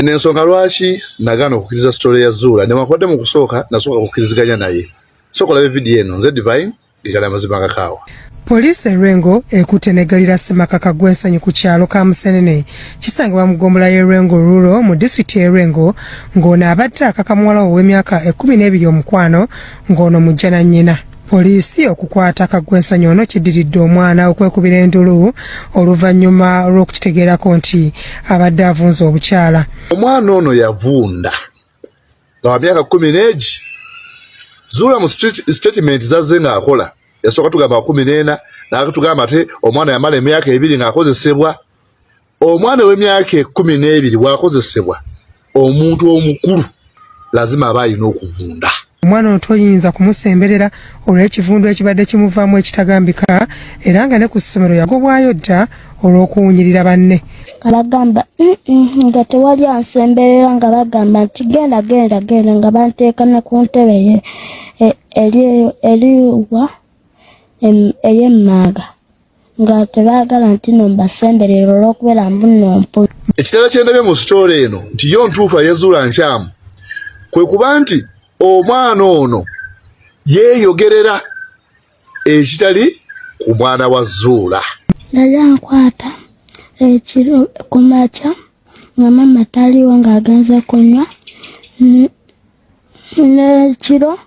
Eno ensonga lwaki nagaana okukkiriza story ya Zuula, newankubadde mu kusooka nasooka kukkiriziganya naye. Sooka olabe vidiyo eno. Nze Divine Gigala, amazima gakaawa. Poliisi e Lwengo ekutte n'eggalira ssemaka Kaggwensonyi ku kyalo Kamusenene kisangibwa mu ggombolola y'e Lwengo Rural mu disitulikiti y'e Lwengo, ng'ono abadde akaka muwala we ow'emyaka 12 omukwano, ng'ono mujja na nnyina. Poliisi okukwata Kaggwensonyi ono kiddiridde omwana okwekubira endulu oluvannyuma lw'okukitegeerako nti abadde avunze obukyala. Omwana ono yavunda nga wa myaka 10 n'egi. Zuula mu statement zazze ng'akola, yasooka tugamba 14, n'atugamba ate omwana yamala emyaka 2 ng'akozesebwa. Omwana w'emyaka 12 bw'akozesebwa omuntu omukulu, lazima aba alina okuvunda. Omwana ono toyinza kumusemberera olw'ekivundu ekibadde kimuvaamu ekitagambika, era nga ne ku ssomero yagobwayo dda olw'okuwunyirira banne. Nga bagamba nga tewali ansemberera, nga bagamba nti genda, genda, genda, nga banteeka ne ku ntebe eriwa ey'emmanga, nga tebaagala nti no mbasemberera olw'okubeera mbuno mpu. Ekitala kyendabye mu story eno nti yo ntuufu, ayezuula nkyamu, kwe kuba nti omwana ono yeeyogerera ekitali ku mwana wa Zuula. Yali ankwata ekiro ku makya nga mama taliwo, ng'agenze kunywa, n'ekiro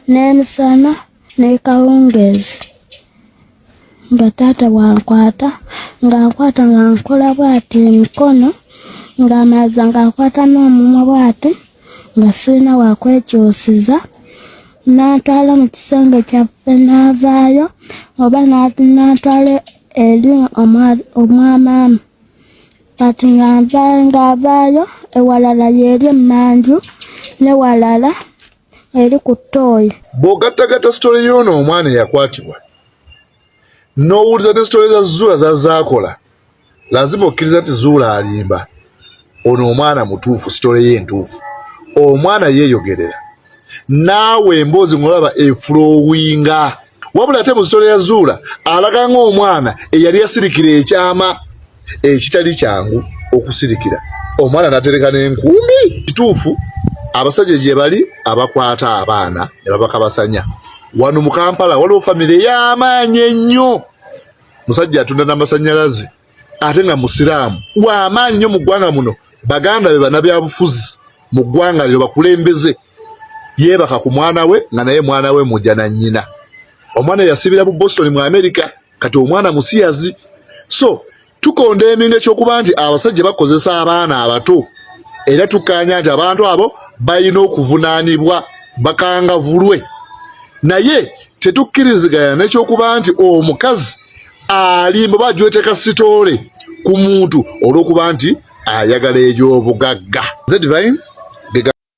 n'emisana n'ekawungeezi, nga taata bwankwata, nga nkwata nga nkola bwati emikono, ng'amaza nga nkwata n'omumwa bwati, nga sirina wakwekyusiza. N'antwala mu kisenge kyaffe, n'avaayo oba n'antwala eri omwamaama. Kati nga ng'avaayo ewalala yeeri emmanju ne walala eri ku ttooyi. Bw'ogattagatta story y'ono omwana eyakwatibwa n'owuliza ne story za Zuula zazaakola, lazima okkiriza nti Zuula alimba. Ono omwana mutuufu, story ye entuufu, omwana yeeyogerera naawe emboozi ng'olaba eflowinga. Wabula ate mu story ya Zuula alaga ng'omwana eyali yasirikira ekyama ekitali kyangu okusirikira, omwana n'atereka n'enkumbi. Kituufu, abasajja gye bali abakwata abaana ne babakabasanya. Wano mu Kampala waliwo famire ey'amaanyi ennyo, musajja atunda n'amasannyalaze ate nga musiraamu, w'amaanyi nnyo mu ggwanga muno. Baganda be bannabyabufuzi mu ggwanga lyo, bakulembeze. Yeebaka ku mwana we nga naye mwana we mujja na nnyina. Omwana yasibira mu Boston mu America, kati omwana musiyazi. So tucondemninga ekyokuba nti abasajja bakozesa abaana abato, era tukkaanya nti abantu abo balina okuvunaanibwa, bakangavulwe, naye tetukkiriziganya n'ekyokuba nti omukazi alimba bajweteka story ku muntu olw'okuba nti ayagala ebyobugagga. Nze Divine.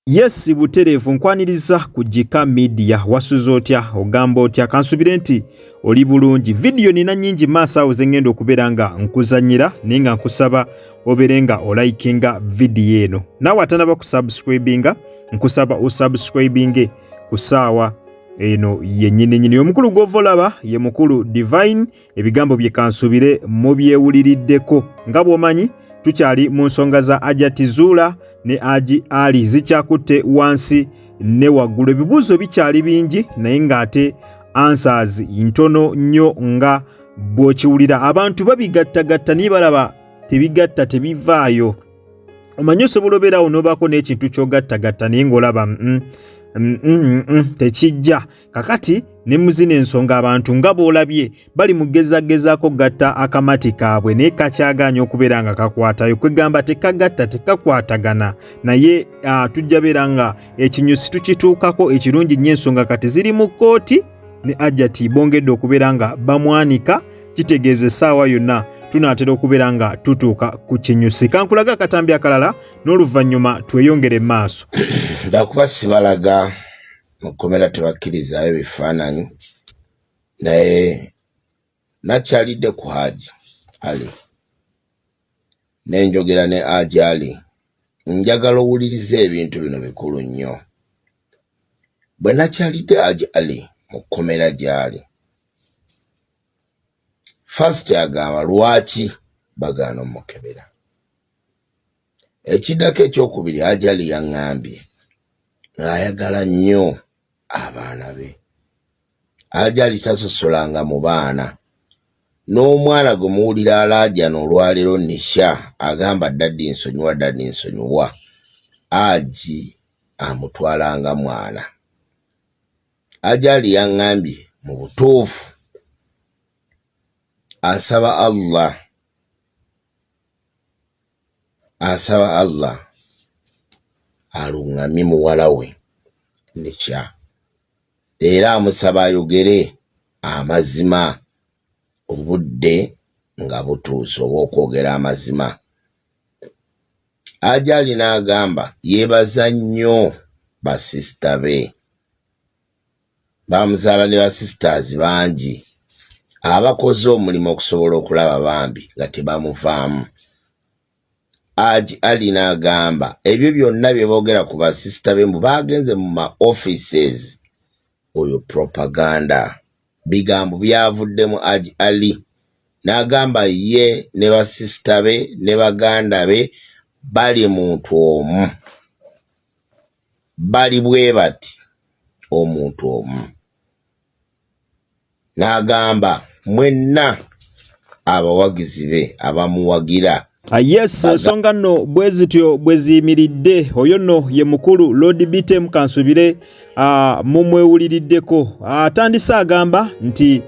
Yes, butereevu nkwaniriza ku Gika Media. Wasuze otya? Ogamba otya? Kansubire nti oli bulungi. Vidiyo nina nnyingi maaso awo ze ŋŋenda okubeera nga nkuzanyira, naye nga nkusaba obeere nga olikinga vidiyo eno. Naawe atanaba kusubscribinga, nkusaba osubscribinge ku ssaawa eno yennyini nyini. Omukulu gw'ova olaba ye mukulu Divine. Ebigambo bye kansubire mubyewuliriddeko. Nga bw'omanyi, tukyali mu nsonga za Hajati Zuula ne Haji Ali, zikyakutte wansi ne waggulu. Ebibuuzo bikyali bingi, naye ng'ate answers ntono nnyo. Nga bw'okiwulira, abantu babigattagatta naye balaba tebigatta, tebivaayo. Omanyi osobola obeerawo n'obaako n'ekintu ky'ogattagatta, naye ng'olaba tekijja. Kakati ne muzina ensonga, abantu nga bw'olabye bali mu gezagezaako gatta akamati kaabwe, naye kakyagaanya okubeera nga kakwatayo. Kwegamba tekagatta, tekakwatagana. Naye tujja beera nga ekinyusi tukituukako. Ekirungi nnyo, ensonga kati ziri mu kkooti, ne Hajati bongedde okubeera nga bamwanika, kitegeeza essaawa yonna tunaatera okubeera nga tutuuka ku kinyusi. Kankulaga akatambi akalala n'oluvannyuma tweyongere maaso. Lwakuba sibalaga mu kkomera, tebakkirizaayo bifaananyi, naye nakyalidde ku Haji Ali nenjogera ne Haji Ali. Njagala owulirize ebintu bino, bikulu nnyo. Bwe nakyalidde Haji Ali mu kkomera gy'ali, first agamba lwaki bagaana omukebera. Ekiddako ekyokubiri, Haji Ali yaŋŋambye ng'ayagala nnyo abaana be. Haji Ali tasosolanga mu baana. N'omwana gwe muwulira alaajana olwaleero Nisha agamba daddy nsonyiwa, daddy nsonyiwa, Haji amutwala nga mwana. Haji Ali yaŋŋambye mu butuufu asaba Allah asaba Allah aluŋŋamye muwala we Nisha era amusaba ayogere amazima obudde nga butuuse obw'okwogera amazima. Haji Ali n'agamba yeebaza nnyo basisita be. Bamuzaala ne basisters bangi abakoze omulimu okusobola okulaba bambi nga tebamuvaamu. Haji Ali n'agamba ebyo byonna bye boogera ku basisita be mbu baagenze mu ma offices, oyo propaganda. Bigambo byavuddemu Haji Ali n'agamba ye ne basisita be ne baganda be bali muntu omu. Bali bwe bati omuntu omu. N'agamba mwenna abawagizi be abamuwagira. Yes, ensonga nno bwe zityo bwe ziyimiridde. Oyo nno ye mukulu Lord Bitem, kansubire mumwewuliriddeko. Atandise agamba nti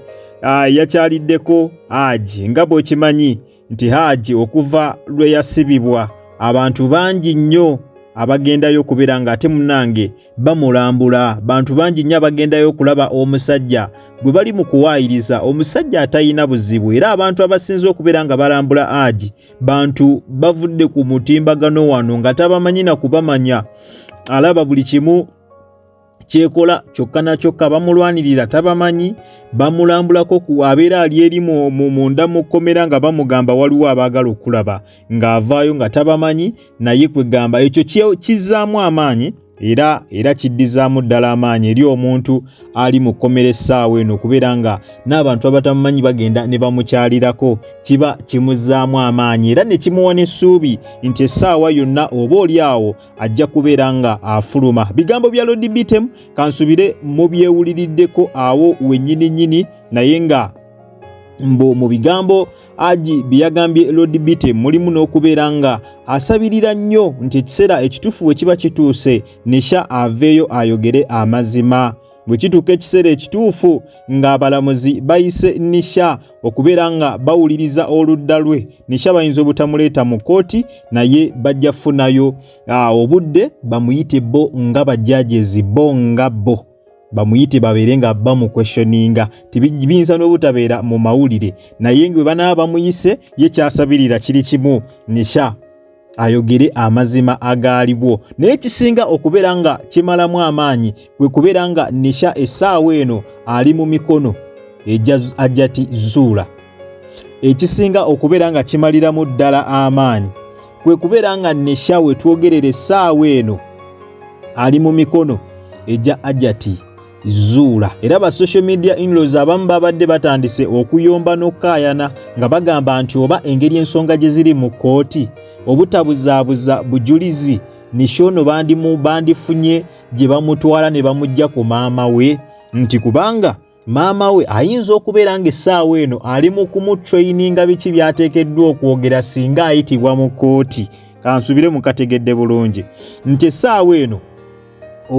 yakyaliddeko Haji, nga bw'okimanyi nti Haji okuva lwe yasibibwa abantu bangi nnyo abagendayo okubeera nga ate munnange bamulambula. Bantu bangi nnyo abagendayo okulaba omusajja gwe bali mu kuwaayiriza, omusajja atalina buzibu. Era abantu abasinze okubeera nga balambula Haji bantu bavudde ku mutimbagano wano nga tabamanyi na kubamanya, alaba buli kimu kyekola kyokka na kyokka, bamulwanirira tabamanyi, bamulambulako ku abeera ali eri munda mu kkomera nga bamugamba waliwo abaagala okulaba ng'avaayo nga tabamanyi, naye kwegamba ekyo kizzaamu amaanyi era kiddizaamu ddala amaanyi eri omuntu ali mu kkomera essaawa eno okubeera nga n'abantu abatamumanyi bagenda ne bamukyalirako, kiba kimuzzaamu amaanyi era ne kimuwa n'essuubi nti essaawa yonna oba oli awo ajja kubeera nga afuluma. Bigambo bya Lord Bitem kansubire mubyewuliriddeko awo wennyini nnyini, naye nga mbu mu bigambo Haji bye yagambye Lord Bitem mulimu n'okubeera nga asabirira nnyo nti ekiseera ekituufu bwe kiba kituuse Nisha aveeyo ayogere amazima. Bwe kituuka ekiseera ekituufu ng'abalamuzi bayise Nisha okubeera nga bawuliriza oludda lwe, Nisha bayinza obutamuleeta mu kkooti, naye bajja kufunayo obudde bamuyite bo nga bajjajezi bo nga bo bamuyite babeere nga bamukwestioninga. Tibiyinza n'obutabeera mu mawulire, naye nga bwe banaaba bamuyise ye kyasabirira kiri kimu, Nisha ayogere amazima agaaliwo. Naye ekisinga okubeera nga kimalamu amaanyi kwe kubeera nga Nisha essaawa eno ali mu mikono egya Hajjati Zuula. Ekisinga okubeera nga kimaliramu ddala amaanyi kwe kubeera nga Nisha we twogerera essaawa eno ali mu mikono egya Hajjati Zuula. Era ba social media in-laws abamu babadde batandise okuyomba n'okukaayana nga bagamba nti oba engeri ensonga gye ziri mu kkooti obutabuzaabuza bujulizi, Nisha ono bandifunye gye bamutwala ne bamujja ku maama we, nti kubanga maama we ayinza okubeera ng'essaawa eno ali mu kumutraininga biki by'ateekeddwa okwogera singa ayitibwa mu kkooti. Kansubire mukategedde bulungi nti essaawa eno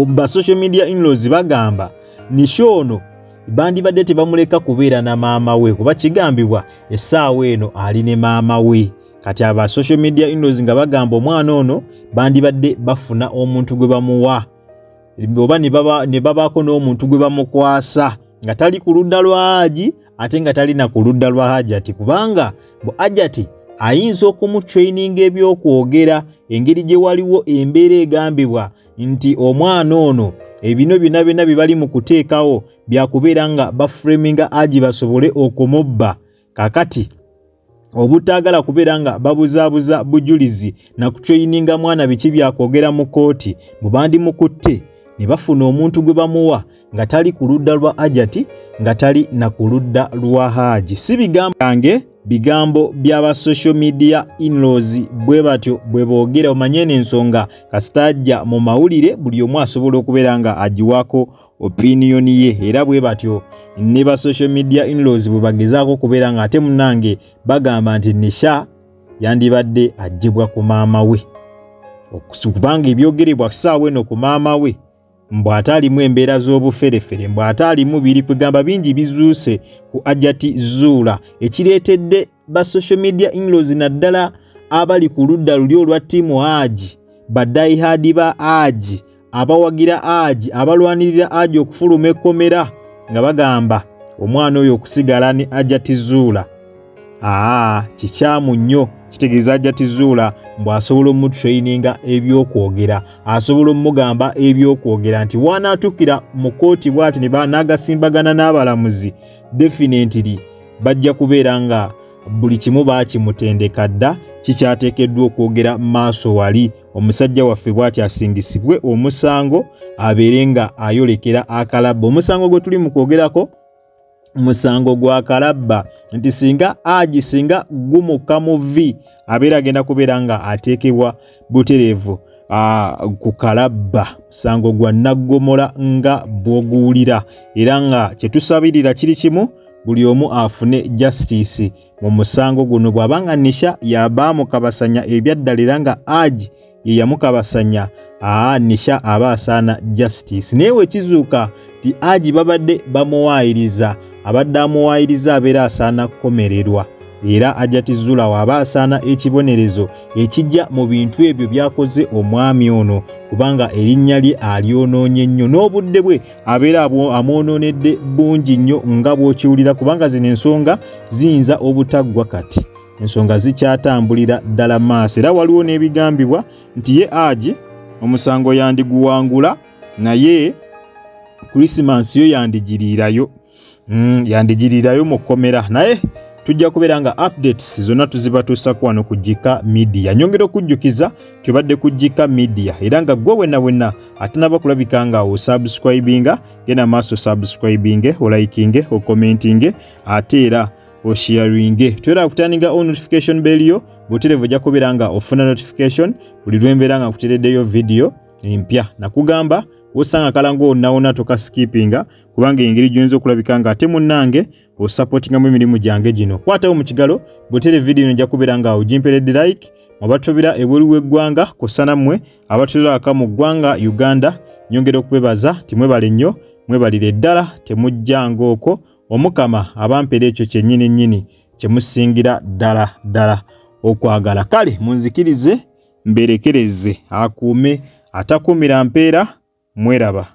ba social media in-laws bagamba Nisha ono bandibadde tebamuleka kubeera na maama we, kuba kigambibwa essaawa eno ali ne maama we. Kati aba social media in-laws nga bagamba omwana ono bandibadde bafuna omuntu gwe bamuwa oba ne babaako n'omuntu gwe bamukwasa nga tali ku ludda lwa Haji ate nga tali na ku ludda lwa Hajati, kubanga bu Hajati ayinza okumutraininga ebyokwogera engeri gye waliwo embeera egambibwa nti omwana ono ebino byonna byonna bye bali mu kuteekawo byakubeera nga baframinga Haji basobole okumubba. Kakati obutaagala kubeera nga babuzaabuza bujulizi na kutraininga mwana biki byakwogera mu kkooti, mu bandimukutte ne bafuna omuntu gwe bamuwa nga tali ku ludda lwa Hajati nga tali na ku ludda lwa Haji. Si bigambo byange, Bigambo by'aba social media inlaws bwe batyo bwe boogera. Omanye eno ensonga kasita ajja mu mawulire buli omu asobola okubeera nga agiwaako opinion ye, era bwe batyo ne ba social media inlaws bwe bagezaako okubeera nga ate munnange bagamba nti Nisha yandibadde aggyibwa ku maama we, kubanga ebyogerebwa ssaawa eno ku maama we mbu ate alimu embeera z'obuferefere, mbu ate alimu biri kwegamba bingi bizuuse ku Hajjati Zuula, ekireetedde ba social media inlaws naddala abali ku ludda luli olwa ttiimu Haji, ba diehard ba Haji, abawagira Haji, abalwanirira Haji okufuluma ekkomera, nga bagamba omwana oyo okusigala ne Hajjati Zuula aa kikyamu nnyo. Kitegeeza Hajjati Zuula mbu asobola omutraininga ebyokwogera, asobola omugamba ebyokwogera nti wanaatuukira mu kkooti bw'ati ne n'agasimbagana n'abalamuzi, definitely bajja kubeera nga buli kimu baakimutendeka dda kikyateekeddwa okwogera maaso wali. Omusajja waffe bw'ati asingisibwe omusango abeere nga ayolekera akalabba. Omusango gwe tuli mu kwogerako musango gwa kalabba, nti singa Haji singa gumukka mu vi abeera agenda kubeera nga ateekebwa butereevu ku kalabba. Musango gwa naggomola nga bw'oguwulira, era nga kyetusabirira kiri kimu, buli omu afune justice mu musango guno. Bw'aba nga Nisha yabaamukabasanya ebyaddala era nga Haji ye yamukabasanya, Nisha aba asaana justice. Naye wekizuuka ti Haji babadde bamuwaayiriza, abadde amuwaayiriza abeera asaana kukomererwa, era Hajjati Zuula waaba asaana ekibonerezo ekijja mu bintu ebyo by'akoze omwami ono, kubanga erinnya lye alyonoonye nnyo n'obudde bwe abeera amwonoonedde bungi nnyo nga bw'okiwulira, kubanga zino ensonga ziyinza obutaggwa kati, ensonga zikyatambulira ddala maaso. Era waliwo n'ebigambibwa nti ye Haji omusango yandiguwangula, naye Krisimansi yo yandigiriirayo, yandigiriirayo mu kkomera. Naye tujja kubeera nga updates zonna tuzibatuusako wano ku Gika Media. Nyongera okujjukiza tubadde ku Gika Media, era nga gwe wenna wenna atanaba kulabika nga osubscribinga, genda maaso subscribinge, olikinge, okommentinge, ate era osharinge. Twera kutaninga on notification bell yo butereevu, ojja kubeera nga ofuna notification buli lwembeera nga nkutereddeyo video empya. Nakugamba wosanga akalango wonna tokaskipinga, kubanga engeri gy'oyinza okulabika nga ate munnange osupportingamu emirimu gyange gino. Kwatawo mu kigalo butere video eno, ojja kubeera nga ogimperedde like. Mwabatubira ebweru w'eggwanga kw'ossa nammwe abatulira waka mu ggwanga Uganda, nyongera okubebaza timwebale nnyo, mwebalire ddala, temujjanga okwo. Omukama abampeera ekyo kyennyini nnyini kye musingira ddala ddala okwagala. Kale munzikirize mberekereze, akuume atakuumira mpeera. Mweraba.